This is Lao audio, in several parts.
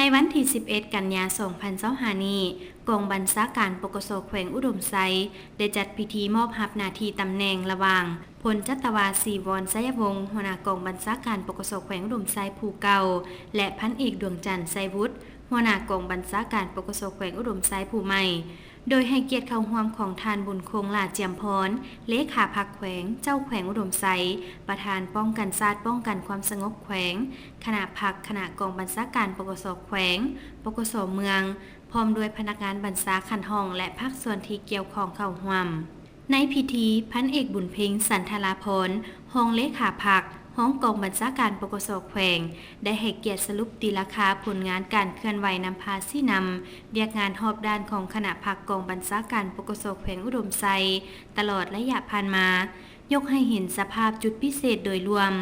ໃນວັນທີສິບເອັດ ກັນຍາ ສອງພັນຊາວຫ້ານີ້, ກອງບັນຊາການ ປກສ ແຂວງອຸດົມໄຊ ໄດ້ຈັດພິທີມອບຮັບໜ້າທີ່ຕຳແໜ່ງລະຫວ່າງ ພົນຈັດຕະວາ ສີວອນ ໄຊຍະວົງ ຫົວໜ້າກອງບັນຊາການ ປກສ ແຂວງອຸດົມໄຊຜູ້ເກົ່າ ແລະ ພັນເອກ ດວງຈັນ ໄຊວຸດ ຫົວໜ້າກອງບັນຊາການ ປກສ ແຂວງອຸດົມໄຊຜູ້ໃໝ່. ໂດຍໃຫ້ກຽດເຂົ້າຮ່ວມຂອງທ່ານ ບຸນຄົງ ຫຼ້າຈຽມພອນ ເລຂາພັກແຂວງ, ເຈົ້າແຂວງອຸດົມໄຊ, ປະທານປ້ອງກັນຊາດ ປ້ອງກັນຄວາມສະຫງົບແຂວງ, ຄະນະພັກ, ຄະນະກອງບັນຊາການ ປກສ ແຂວງ, ປກສ ເມືອງ, ພ້ອມດ້ວຍພະນັກງານບັນຊາຂັ້ນຫ້ອງ ແລະ ພາກສ່ວນທີ່ກ່ຽວຂ້ອງເຂົ້າຮ່ວມ. ໃນພິທີ, ພັນເອກ ບຸນເພັງ ສັນທະລາພອນ ຮອງເລຂາພັກ, ຮອງກອງບັນຊາການ ປກສ ແຂວງ ໄດ້ໃຫ້ກຽດສະຫຼຸບຕີລາຄາຜົນງານການເຄື່ອນໄຫວນຳພາຊີ້ນຳວຽກງານຮອບດ້ານຂອງຄະນະພັກກອງບັນຊາການ ປກສ ແຂວງອຸດົມໄຊ ຕະຫຼອດໄລຍະຜ່ານມາ, ຍົກໃຫ້ເຫັນສະພາບຈຸດພິເສດໂດຍລວມ,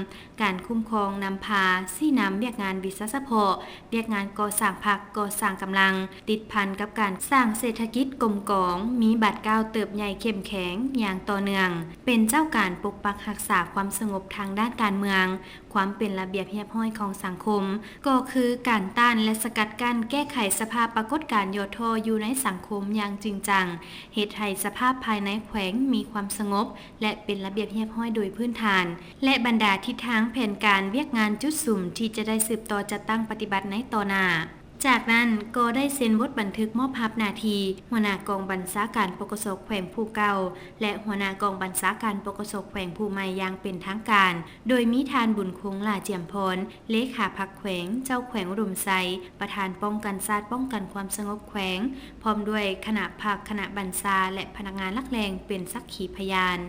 ການຄຸ້ມຄອງນຳພາ, ຊີ້ນຳວຽກງານວິຊາສະເພາະ, ວຽກງານກໍ່ສ້າງພັກ, ກໍ່ສ້າງກຳລັງ, ຕິດພັນກັບການສ້າງເສດຖະກິດກົມກອງ, ມີບາດກ້າວເຕີບໃຫຍ່ເຂັ້ມແຂງຢ່າງຕໍ່ເນື່ອງ, ເປັນເຈົ້າການປົກປັກຮັກສາຄວາມສະຫງົບທາງດ້ານການເມືອງ, ຄວາມເປັນລະບຽບຮຽບຮ້ອຍຂອງສັງຄົມ, ກໍຄືການຕ້ານ ແລະ ສະກັດກັ້ນແກ້ໄຂສະພາບປາກົດການຫຍໍ້ທໍ້ຢູ່ໃນສັງຄົມຢ່າງຈິງຈັງ, ເຮັດໃຫ້ສະພາບພາຍໃນແຂວງມີຄວາມສະຫງົບ ແລະ ເປັນລະບຽບຮຽບຮ້ອຍໂດຍພື້ນຖານ ແລະ ບັນດາທິດທາງແຜນການວຽກງານຈຸດສຸມທີ່ຈະໄດ້ສືບຕໍ່ຈັດຕັ້ງປະຕິບັດໃນຕໍ່ໜ້າ. ຈາກນັ້ນກໍໄດ້ເຊັນບົດບັນທຶກມອບຮັບໜ້າທີ່ຫົວໜ້າກອງບັນຊາການ ປກສ ແຂວງຜູ້ເກົ່າ ແລະ ຫົວໜ້າກອງບັນຊາການ ປກສ ແຂວງຜູ້ໃໝ່ຢ່າງເປັນທາງການ, ໂດຍມີທ່ານ ບຸນຄົງ ຫຼ້າຈຽມພອນ ເລຂາພັກແຂວງ, ເຈົ້າແຂວງອຸດົມໄຊ, ປະທານປ້ອງກັນຊາດ ປ້ອງກັນຄວາມສະຫງົບແຂວງ, ພ້ອມດ້ວຍຄະນະພັກ, ຄະນະບັນຊາ ແລະ ພະນັກງານຫຼັກແຫຼ່ງເປັນສັກຂີພະຍານ.